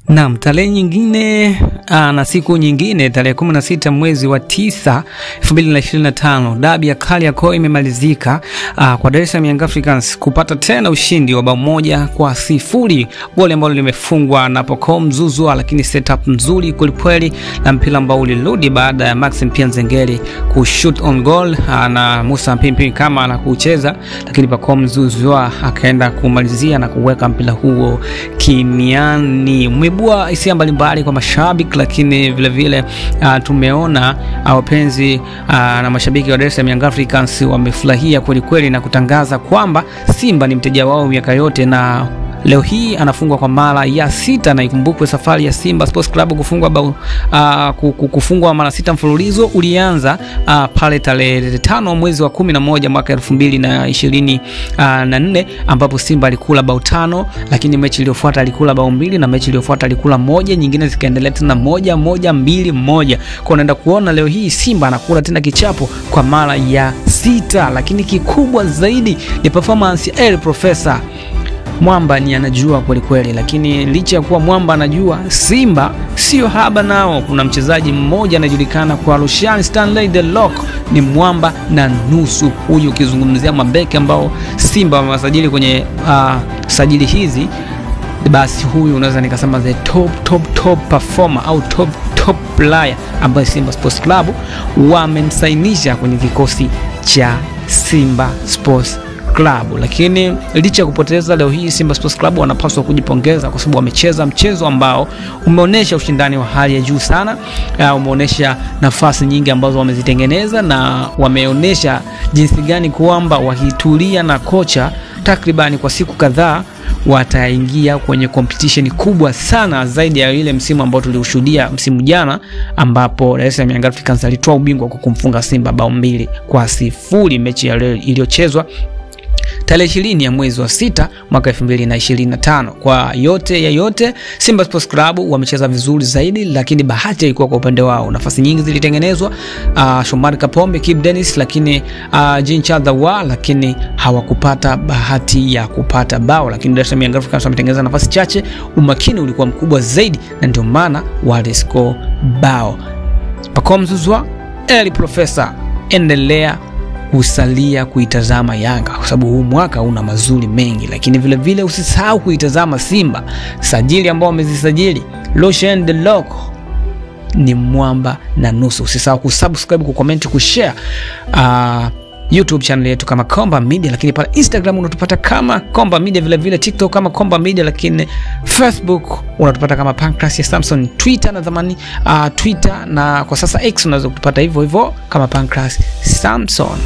Naam, tarehe nyingine na siku nyingine, tarehe 16 mwezi wa 9 2025, dabi ya Kariakoo imemalizika kwa Dar es Salaam Young Africans kupata tena ushindi wa bao 1-0, goli ambalo limefungwa na Pacome Zouzoua, lakini setup nzuri kwelikweli na mpira ambao ulirudi baada ya Maxim Pia Nzengeli kushoot on goal na Musa Pimpin kama na kucheza, lakini Pacome Zouzoua akaenda kumalizia na kuweka mpira huo kimiani. Umeibua hisia mbalimbali kwa mashabiki, lakini vile vile tumeona wapenzi na mashabiki wa Dar es Salaam Young Africans wamefurahia kweli kweli na kutangaza kwamba Simba ni mteja wao miaka yote na leo hii anafungwa kwa mara ya 6. Na ikumbukwe safari ya Simba Sports Club kufungwa kufungwa mara 6 mfululizo ulianza pale tarehe 5 mwezi wa 11 mwaka 2024, ambapo Simba alikula bao 5, lakini mechi iliyofuata alikula bao 2 na mechi iliyofuata alikula 1, nyingine zikaendelea tena 1 1 2 1. Kwa unaenda kuona leo hii Simba anakula tena kichapo kwa mara ya 6, lakini kikubwa zaidi ni performance ya El Professor. Mwamba ni anajua kweli kweli, lakini licha ya kuwa Mwamba anajua, Simba sio haba nao. Kuna mchezaji mmoja anajulikana kwa Rushan Stanley The Lock, ni mwamba na nusu. Huyu ukizungumzia mabeki ambao Simba wamewasajili kwenye sajili hizi, basi huyu unaweza nikasema the top top top performer au top top player ambaye Simba Sports Club wamemsainisha kwenye kikosi cha Simba Sports Club. Lakini licha ya kupoteza leo hii, Simba Sports Club wanapaswa kujipongeza kwa sababu wamecheza mchezo ambao umeonesha ushindani wa hali ya juu sana, umeonesha nafasi nyingi ambazo wamezitengeneza na wameonesha jinsi gani kwamba wakitulia na kocha takribani kwa siku kadhaa wataingia kwenye competition kubwa sana zaidi ya ile msimu ambao tuliushuhudia msimu jana, ambapo Dar es Salaam Young Africans alitoa ubingwa kwa kumfunga Simba bao 2-0, mechi ya leo iliyochezwa tarehe 20 ya mwezi wa 6 mwaka 2025. Kwa yote ya yote, Simba Sports Club wamecheza vizuri zaidi, lakini bahati haikuwa kwa upande wao. Nafasi nyingi zilitengenezwa, Shomari Kapombe, Kip Dennis, lakini Jean Chadhawa, lakini hawakupata bahati ya kupata bao. Lakini Dar es Salaam Young Africans wametengeneza nafasi chache, umakini ulikuwa mkubwa zaidi na ndio maana waliscore bao. Pacome Zouzoua, El Professor, endelea kusalia kuitazama Yanga kwa sababu huu mwaka una mazuri mengi, lakini vile vile usisahau kuitazama Simba. Sajili ambao wamezisajili Lucien The Lock ni mwamba na nusu. Usisahau kusubscribe, kucomment, kushare YouTube channel yetu kama Komba Media, lakini pale Instagram unatupata kama Komba Media, vile vile TikTok kama Komba Media, lakini Facebook unatupata kama Pancras ya Samson, Twitter na zamani Twitter na kwa sasa X unaweza kutupata hivyo hivyo kama Pancras Samson.